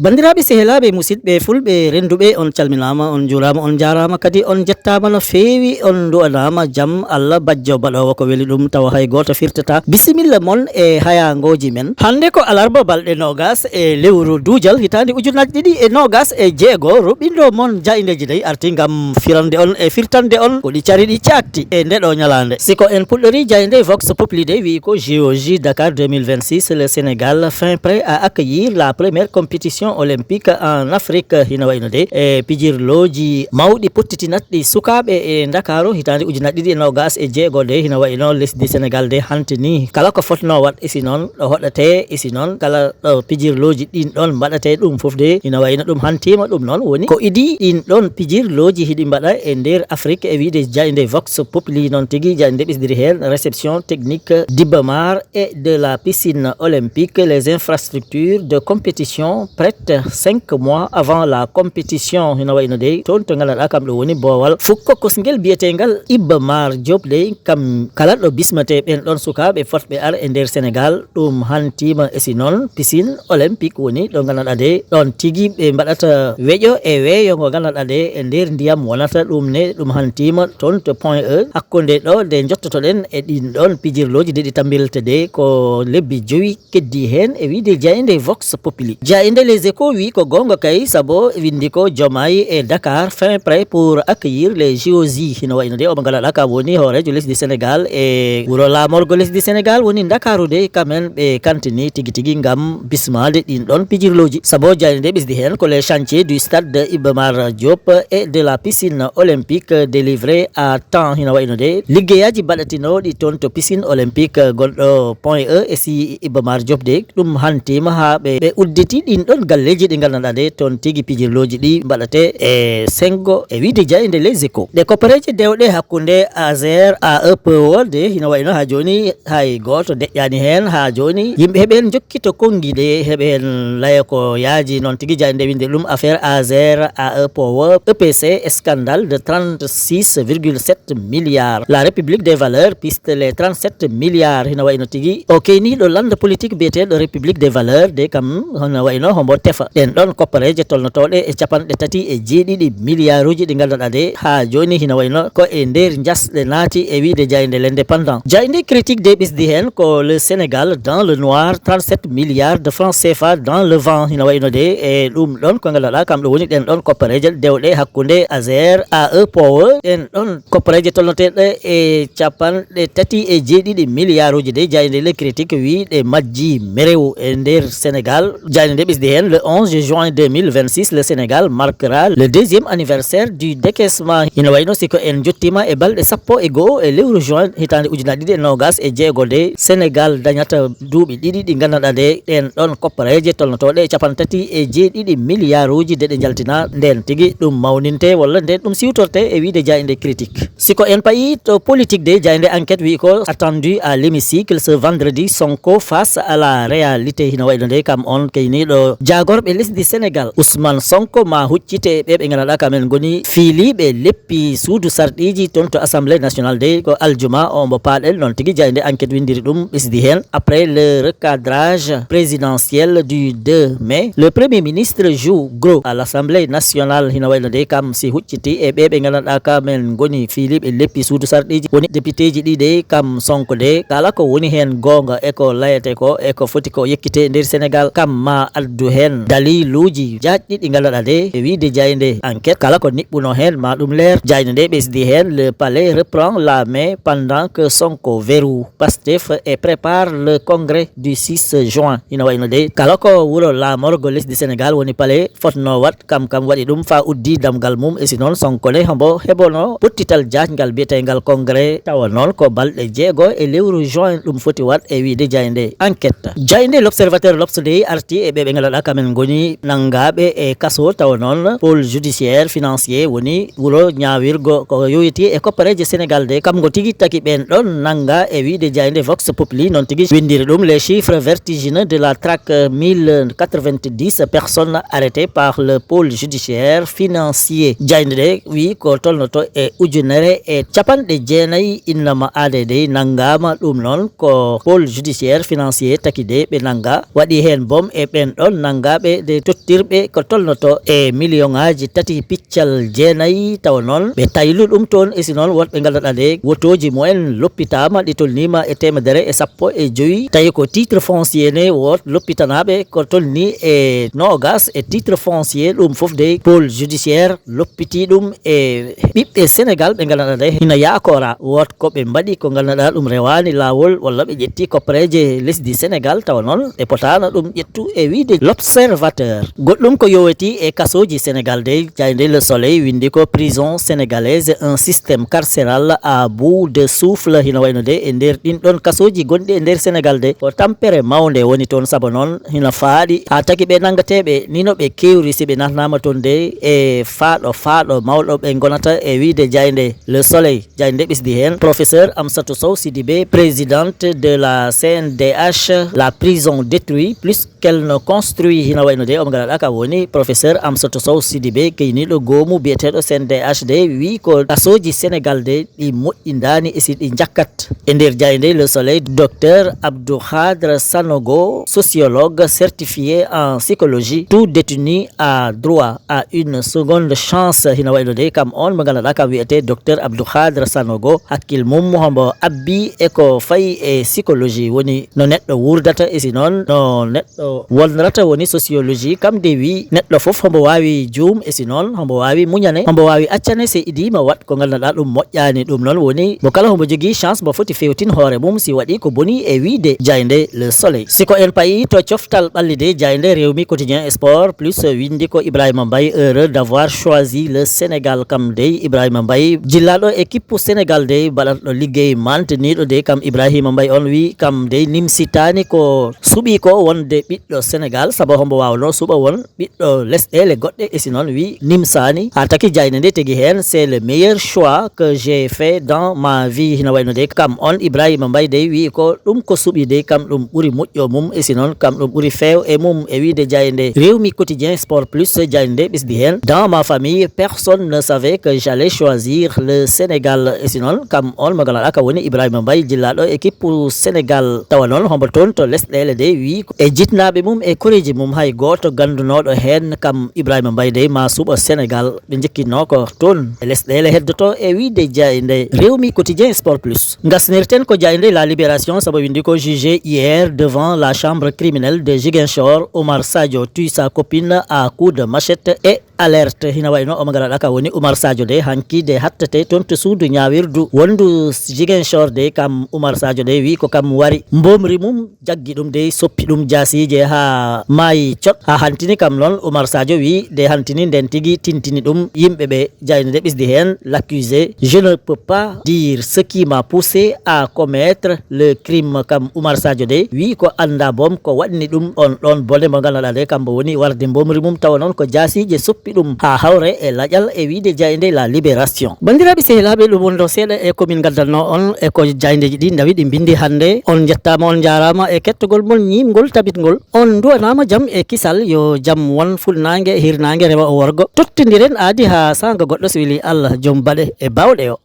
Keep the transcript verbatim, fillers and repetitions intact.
Banndiraaɓe, sehilaaɓe, musidɓe fulɓe rennduɓe, on calminaama, on njuuraama, on njaaraama, kadi on njettaama no feewi, on nduwanaama jam Allah bajjo baɗoowo ko weli ɗum, tawa hay gooto firtataa. Bisimilla mon e hayaangooji men. Hannde ko alarba, balɗe noogas e lewru duujal, hitaande ujunaaji ɗiɗi e noogas e jeego. Ruɓɓindo mon Jaayndeeji dey arti ngam firande on e firtande on ko ɗi cari ɗi caakti e nde ɗo ñalaande. Si ko en puɗɗorii jaaynde Vox Populi dey, wi'i ko J O J Dakar deux mille vingt-six, le Sénégal fin prêt à accueillir la première compétition olympique en Afrique. Hino wayi no dey e pijirlooji mawɗi pottitinat ɗi sukaaɓe e Ndakaaru hitaande ujunaaji ɗiɗi e noogas e jeego dey, hino wayi no lesdi Sénégal dey hantini kala ko fotnoo waɗ, e si noon ɗo hoɗatee, e si noon kala ɗo pijirlooji ɗin ɗon mbaɗatee, ɗum fof dey hino wayi no ɗum hantiima. Ɗum noon woni ko idii ɗin ɗon pijirlooji hiɗi mbaɗa e nder Afrique, e wi'de jaaynde Vox Populi. Noon tigi, jaaynde ɓesdiri heen réception technique d'Ibamar et de la piscine olympique, les infrastructures de compétition prêtes cinq mois avant la compétition. Hino wayi no dey toon to nganndanɗaa kam ɗo woni boowal fukko kosngel biyeteengal Iba Mar Diop dey, kam kala ɗo bismetee ɓeen ɗoon sukaaɓe fotɓe ar e nder Sénégal, ɗum hantiima. E si noon, piscine olympique woni ɗo nganndanɗaa dey ɗoon tigi ɓe mbaɗata weƴo e weeyo ngo nganndanɗaa dey e nder ndiyam wonata ɗum ne, ɗum hantiima toon to Point E. Hakkunde ɗo nde njottotoɗen e ɗiin ɗoon pijirlooji de ɗi tambilte dey, ko lebbi jowi keddii heen, e wi'de jaaynde Vox Populi. Jaaynde Les Échos wi'i ko goonga kay, sabo winndi ko Diomaye e Dakar fin prêt pour accueillir les J O J. Hino wayi no dey omo ngala ɗaka woni hooreejo lesdi Sénégal e wuro laamorgo lesdi Sénégal woni Ndakaaru dey, kamen ɓe kantini tigi tigi ngam bismaade ɗiin ɗoon pijirlooji. Sabo jaaynde ɓesdi heen ko les chantiers du stade Iba Mar Diop et de la piscine olympique délivrés à temps. Hino wayi no dey liggeyaaji baɗatinooɗi toon to piscine olympique gonɗo Point E, e si Iba Mar Diop dey, ɗum hantiima haa ɓe, ɓe udditi ɗiin ɗoon galleeji ɗi nganndanɗaa dey toon tigi pijirlooji ɗi mbaɗatee e senngo, e wi'de jaaynde Les Échos. Ɗe koppareeje dewɗe hakkunde Azer A E Power dey, hino wayi no haa jooni hay gooto deƴƴaani heen haa jooni. Yimɓe heɓe heen njokkito konngi dey, heɓe heen laya ko yaaji. Noon tigi jaaynde winnde ɗum affaire Azer A E Power, E P C, scandale de trente-six virgule sept milliards. La République des valeurs piste les trente-sept milliards. Hino wayi no tigi o keyniiɗo lannda politique biyeteeɗo République des valeurs dey, kam hino wayi no hombo tefa ɗeen ɗoon koppareeje tolnotooɗe e capanɗe tati e jeeɗiɗi milliards uji ɗi nganndanɗaa dey haa jooni hino wayi no ko e nder jasɗe naati, e wi'de jaaynde L'Indépendant. Jaaynde Critique dey ɓesdi heen ko le Sénégal dans le noir, trente-sept milliards de francs C F A dans le vent. Hino wayi no dey e ɗum ɗoon ko nganndanɗaa kam ɗo woni ɗeen ɗoon koppareeje dewɗe hakkunde Azer A E Power, ɗeen ɗoon koppareeje tolnoteeɗe e capanɗe tati e jeeɗiɗi milliards uji dey, jaaynde Le Critique wi'i ɗe majjii merew e nder Sénégal. Jaaynde nde ɓesdi heen, le onze juin deux mille vingt-six, le Sénégal marquera le deuxième anniversaire du décaissement. Hino wayi no si ko en njottiima e balɗe sappo e go'o e lewru juin hitaande ujunaaji ɗiɗi e noogas e jeego dey, Sénégal dañata duuɓi ɗiɗi ɗi nganndanɗaa dey ɗeen ɗoon koppareeje tolnotooɗe e capanɗe tati e jeeɗiɗi milliards uji de ɗe njaltinaa, ndeen tigi ɗum mawnintee walla ndeen ɗum siwtortee, e wi'de jaaynde Critique. Si ko en payii to politique dey, jaaynde Enquête wi'i ko attendu à l'hémicycle ce vendredi, Sonko face à la réalité. Hino wayi no dey kam oon keyniiɗo jaagorɓe lesdi Sénégal, Ousmane Sonko, ma huccite e ɓe ɓe nganndanɗaa kam en ngoni fiiliiɓe leppi suudu sarɗiiji toon to Assemblée nationale dey, ko aljuma o mbo paaɗen. Noon tigi jaaynde Enquête winndiri ɗum, ɓesdi heen: après le recadrage présidentiel du deux mai, le Premier ministre joue gros à l'Assemblée nationale. Hino wayi no dey kam si hucciti e ɓe ɓe nganndanɗaa kam en ngoni fiiliiɓe leppi suudu sarɗiiji, woni depiteeji ɗi dey, kam Sonko dey, kala ko woni heen goonga e ko layetee ko e ko foti ko yekkitee nder Sénégal, kam ma addu heen daliluuji jaajɗi ɗi nganndanɗaa dey, e wi'de jaaynde Enquête, kala ko niɓɓunoo heen ma ɗum leer. Jaaynde nde ɓesdi heen: le palais reprend la main pendant que Sonko verroue Pastef et prépare le congrès du six juin. Hino wayi no dey kala ko wuro laamorgo lesdi Sénégal woni palais fotnoo waɗ, kam kam waɗi ɗum faa uddii damgal mum. E si noon, Sonko ne hombo heɓono pottital jaajngal biyeteengal congrès, tawa noon ko balɗe jeego e lewru juin ɗum foti waɗ, e wi'de jaaynde Enquête. Jaaynde L'Observateur, L'Obs dey arti e ɓe ɓe nganndanɗaa kam ngoni nanngaaɓe e kaso, tawa noon pôle judiciaire financier woni wuro ñaawirgo ko yowitii e koppareeje Senegaal ɗe. Kam ngo tigi taki ɓeen ɗoon nanngaa e wiyde jaaynde Vox Populi, noon tigi winndiri ɗum les chiffres vertigineux de la traque, mille quatre-vingt-dix personnes arrêtées par le pôle judiciaire financier. Jaaynde ɗe wiyi ko tolnoto e ujunere e capanɗe jeenayi innama aade dey nanngaama. Ɗum noon ko pôle judiciaire financier taki de ɓe nannga, waɗi heen boom e ɓeen ɗoon nanngaaɓe de tottirɓe ko tolnoto e miliyoŋaaji tati piccal jeenayi, tawa noon ɓe taylu ɗum toon. E si noon, woɗɓe ngannduɗaa de wotooji mumen loppitaama, ɗi tolniima e teemedere e sappo e jowi, tawi ko titre foncier ne woot loppitanaaɓe ko tolni e noogas e titre foncier. Ɗum fof de pôle judiciaire loppitii ɗum e ɓiɓɓe Senegaal ɓe ngannduɗaa de hina yaakora woot ko ɓe mbaɗi ko ngannduɗaa ɗum rewaani laawol, walla ɓe ƴetti koppareeje lesdi Senegaal, tawa noon ɓe potaano ɗum ƴettu e wiyde L'Observateur. Goɗɗum ko yowetii e kasooji Senegaal de, jaaynde Le Soleil winndi ko prison sénégalaise, un système carcéral à bout de souffle. Hina wayno de e nder ɗin ɗon kasooji gonɗi e nder Senegaal de, ko tampere mawnde woni toon, sabu noon hina faaɗi haa taki ɓe nanngateeɓe ni no ɓe keewri si ɓe naatnaama toon de e faaɗo faaɗo mawɗo ɓe ngonata e wiyde jaaynde Le Soleil. Jaaynde ɓesdi heen professeur Amsatou Sow Sidibé, présidente de la C N D H, la prison détruit plus qu'elle ne construit. Hina wayno de omo ngaraɗa ka woni professeur Amsatou Sow Sidibé, keyniiɗo goomu biyeteeɗo C N D H de, wi ko kasooji Senegaal de ɗi moƴƴindaani e si ɗi njakkat. E nder jaaynde Le Soleil, docteur Abdou Khadre Sanogo, sociologue certifié en psychologie, tout détenu a droit à une seconde chance. Hina wayno de kam on mo ngannduɗaa kam wiyetee docteur Abdou Khadre Sanogo, hakkil mum hombo abbi e ko fayi e psychologie, woni no neɗɗo wurdata e si noon no neɗɗo wonrata, woni sociologie. Kam de wi neɗɗo fof hombo waawi juum e si noon hombo waawi muñane, hombo waawi accane si idiima waɗ ko ngannduɗaa ɗum moƴƴaani. Ɗum noon woni mo kala hombo jogii chance mo foti fewtin hoore mum si waɗi ko boni e wiyde jaaynde Le Soleil. Si ko en payi to coftal ɓalli de, jaaynde Rewmi Quotidien Sport Plus winndi ko Ibrahima Mbaye heureux d'avoir choisi le Sénégal. Kam dey Ibrahima Mbaye jillaaɗo équipe Sénégal dey baɗatɗo liggey mantiniiɗo dey, kam Ibrahima Mbaye on wi kam dey nimsitaani ko suɓi ko wonde ɓiɗɗo Senegaal, sabu hombo waawno suɓa won ɓiɗɗo lesɗeele goɗɗe e si noon wi nimsaani. Haa taki jaaynde nde tigi heen, c'est le meilleur choix que j'ai fait dans ma vie. Hina wayno de kam on Ibrahima Mbaye dey wi ko ɗum ko suɓi dey kam ɗum ɓuri moƴƴo mum e si noon kam ɗum ɓuri feew e mum. E wiyde jaaynde Rewmi Quotidien Sport Plus, jaaynde nde ɓesdi heen, dans ma famille personne ne savait que j'allais choisir le Sénégal. E si noon kam on mo ngannduɗaa ka woni Ibrahima Mbaye jillaaɗo équipe Sénégal, tawa noon hombo toon to lesɗeele de wi e jitnaaɓe mum e koreeji mum hay gooto ganndunooɗo heen kam Ibrahima Mbaye dey ma suɓa Senegaal. Ɓe njekkitnoo ko toon e lesɗeele heddoto e wiyde jaaynde Rewmi Quotidien Sport Plus. Ngasnirten ko jaaynde La Libération sabu winndi ko jugé hier devant la chambre criminelle de Ziguinchor, Oumar Sadio tue sa copine à coups de machette et alerte. Hina wayno omo ngaraɗa ka woni Oumar Sadio de hanki de hattete toon to suudu ñaawirdu wondu Ziguinchor de, kam Oumar Sadio de wi ko kam wari mbomri mum jaggi ɗum dey soppi ɗum jaasiije haa maayi cot, haa hantini kam noon Oumar Sadio wi de hantini nden tigi tintini ɗum yimɓe ɓe. Jaaynde nde ɓesdi heen, l'accusé, je ne peux pas dire ce qui m'a poussé à commettre le crime. Kam Oumar Sadio de wi ko annda boom ko waɗni ɗum on ɗon bone mo ngannduɗaa de kambo woni warde mbomri mum, tawa noon ko jaasiije soppi ɗum haa hawre e laƴal e wiyde jaaynde La Libération. Banndiraaɓe sehilaaɓe, ɗum woni ɗo seeɗa e ko min ngaddanno on e ko jaayndeeji ɗi ndawi ɗi mbinndi hannde. On njettaama, on njaaraama e kettogol mon ñiimgol tabitgol. On nduwanaama jam e kisal, yo jam won funnaange, hirnaange rewa o worgo. Tottondiren aadi haa saanga goɗɗo so weli Allah joom baɗe e baawɗe o.